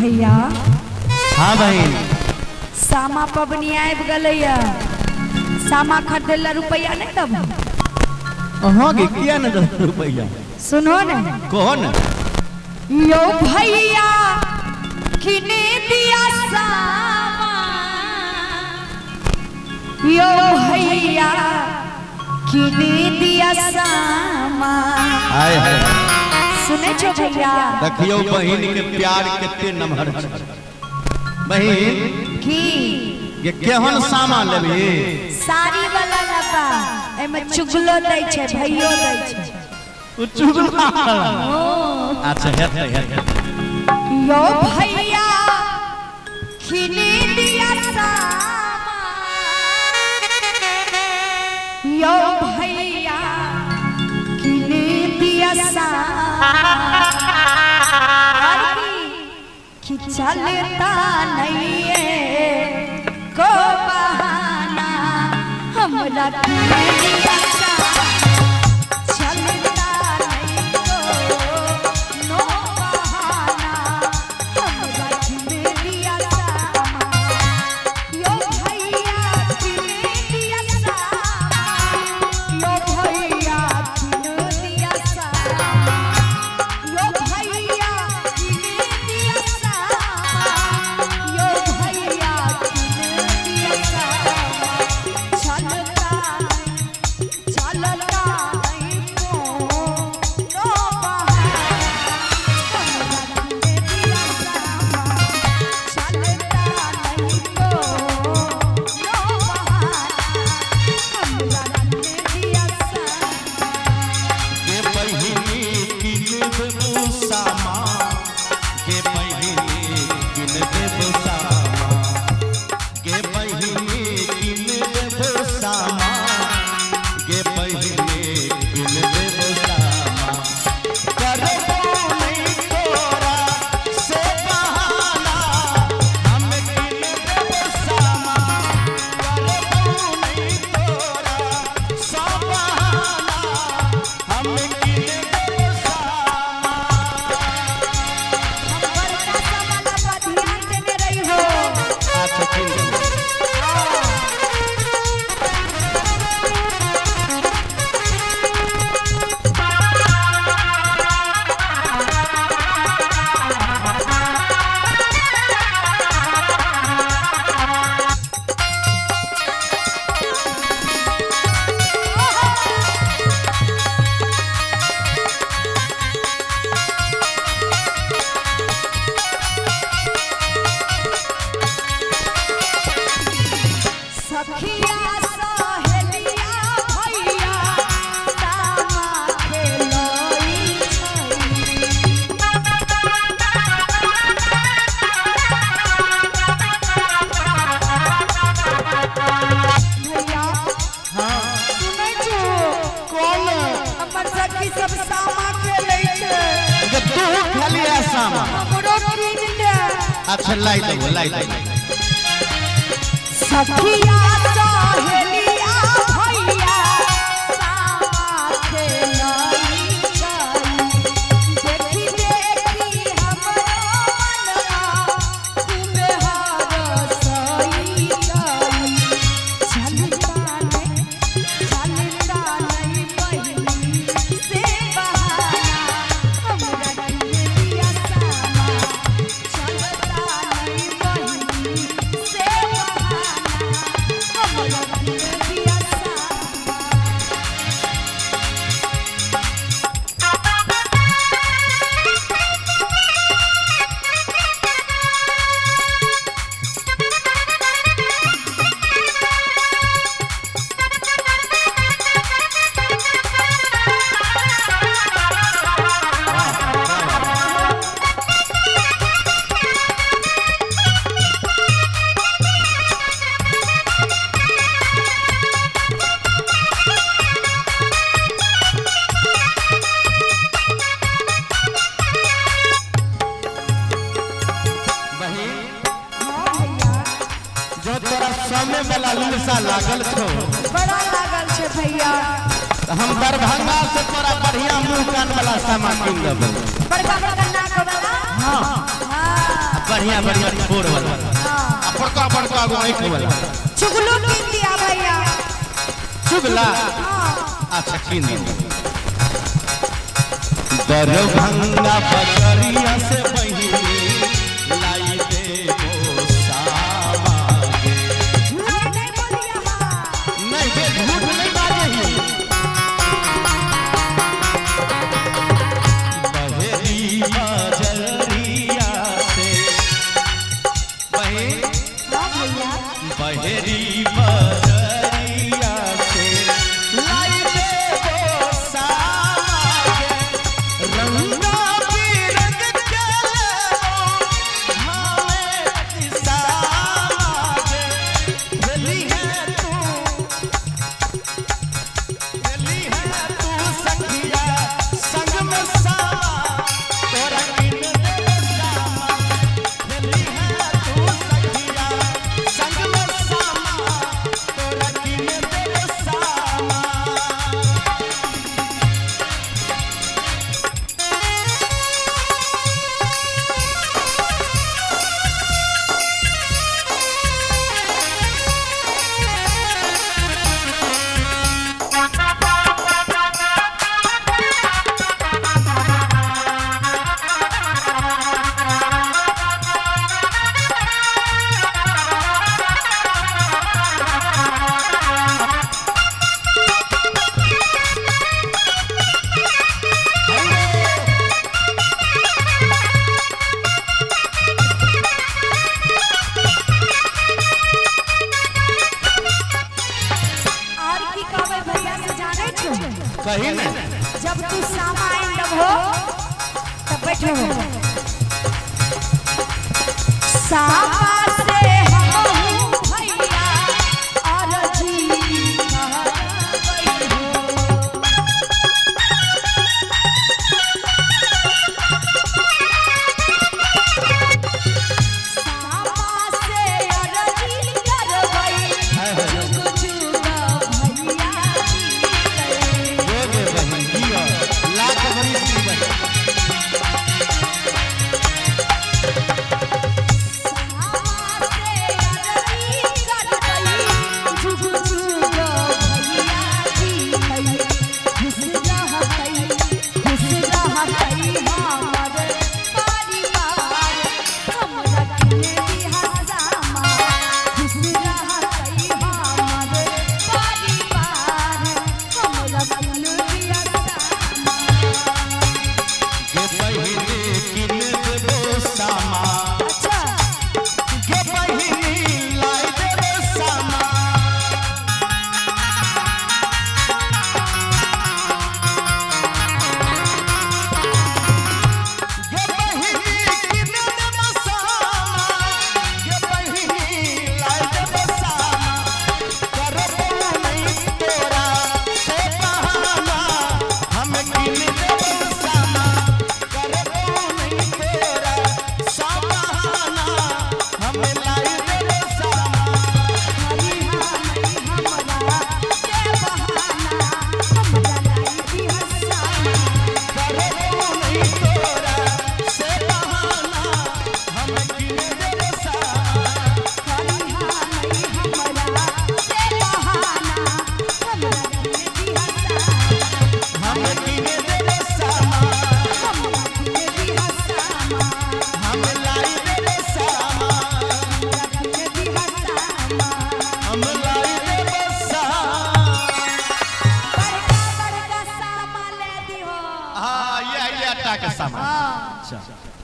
भैया। हाँ बहिन। सामा पबनी आबि गेलैया, सामा खरीदे ला रुपया नहीं दब? अहाँ के किया न दस रुपया? सुनो ने। कहो न। यो भैया किने दिया सामा, यो भैया किने दिया सामा। हाय हाय। सुने छो भैया? देखियो बहिन के प्यार कते नमहर छै। बहिन की ये केहन सामा लेबही? साड़ी वाला लबा, एमे चुगलो दै छै, भैयो दै छै। उ चुगला। अच्छा हेतै हेतै। यो भैया किने दिया सामा, यो भैया किने दिया सामा, कि चलता नहीं है को बहाना, हमरा किने दिया सामा, चलता नहीं को नो बहाना, हमरा किने दिया सामा, यो भैया किने दिया सामा, यो भैया किने दिया सामा, यो भैया किने दिया सामा, यो भैया किने दिया सामा, चलता नहीं, चलता नहीं को नो बहाना, हमरा किने दिया सामा, चलता नहीं को नो बहाना, हमरा किने दिया सामा। के बहिनी किन देबू सामा, के बहिनी किन देबू सामा, के बहिनी किन देबू सामा, के बहिनी किन देबू सामा, करबो नहीं तोरा से बहाना, हम किन देबू सामा, करबो नहीं तोरा से बहाना, हम किन देबू सामा। हम बड़का सामा लबा, ध्यान देने रही हो। अच्छा किन देबू। सखिया सहेलिया भैया सामा खेलई छै। भैया हाँ। सुनै छो? कौन? हमर सखी सब सामा खेलै छै। जे तू खाली आ सामा। हमरो कीन दे। अच्छा लाई देबो लाई देबो। सखिया सहेलिया भैया सामा खेलई छै, देखी देखी हमरो मनवा खूबे हरसई छै, चलता नहीं, चलता नहीं बहिनी से बहाना, हमरा किने दिया सामा, चलता नहीं बहिनी से बहाना, हमरा किने दिया सामा। बहिन हाँ भैया। जो तोरा समय वाला लुलसा लागल छौ, बड़ा लागल छै भैया। त हम दरभंगा से तोरा बढ़िया मुंह कान वाला सामा किन देबो। बड़का बड़का नाक वाला। हाँ। हाँ। बढ़िया बढ़िया ठोर वाला हाँ। आ बड़का बड़का गो आँख वाला। चुगलो कीन दिया भैया। चुगला? हाँ। अच्छा कीन दे। दरभंगा बजरिया से बहिनी लाई देबो सामा गे। झूठ नहीं बोलिया। नहीं बे, झूठ नहीं बाजे ही। बहेरी बजरिया से बहिन, हाँ भैया। बहेरी बजरिया से लाई देबो सामा गे। रंगा बिरंग के लेबो हमें सामा गे। भेली है तू, भेली है तू सखिया संग में सामा, तोरा किन देबो सामा। भेली है तू सखिया संग में सामा, तोरा किन देबो सामा। और की कहबै भैया से जानै छो? कही ने। जब तू सामा आइन हो तब बैठो। सामा से हमहू भैया अरजी करबै हो। सामा से अरजी करबै, जुग जुग भैया जीतै। जो गे बहिन जियो, लाख बरिस की बहिन। गे बहिनी किन देबो सामा, अच्छा। गे बहिनी लाई देबो सामा। गे बहिनी किन देबो सामा, गे बहिनी लाई देबो सामा। करबो नहीं तोरा से बहाना, हम किन देबो सामा। करबो नहीं तोरा सा बहाना, हम लाई देबो सामा। करबो नहीं तोरा से बहाना, हम किन देबो सामा। हम किन देबो सामा, हम लाई देबो सामा, हम लाई देबो सामा। बड़का बड़का सामा ले दिहो। हाँ, ये आटा के सामान। हाँ। अच्छा।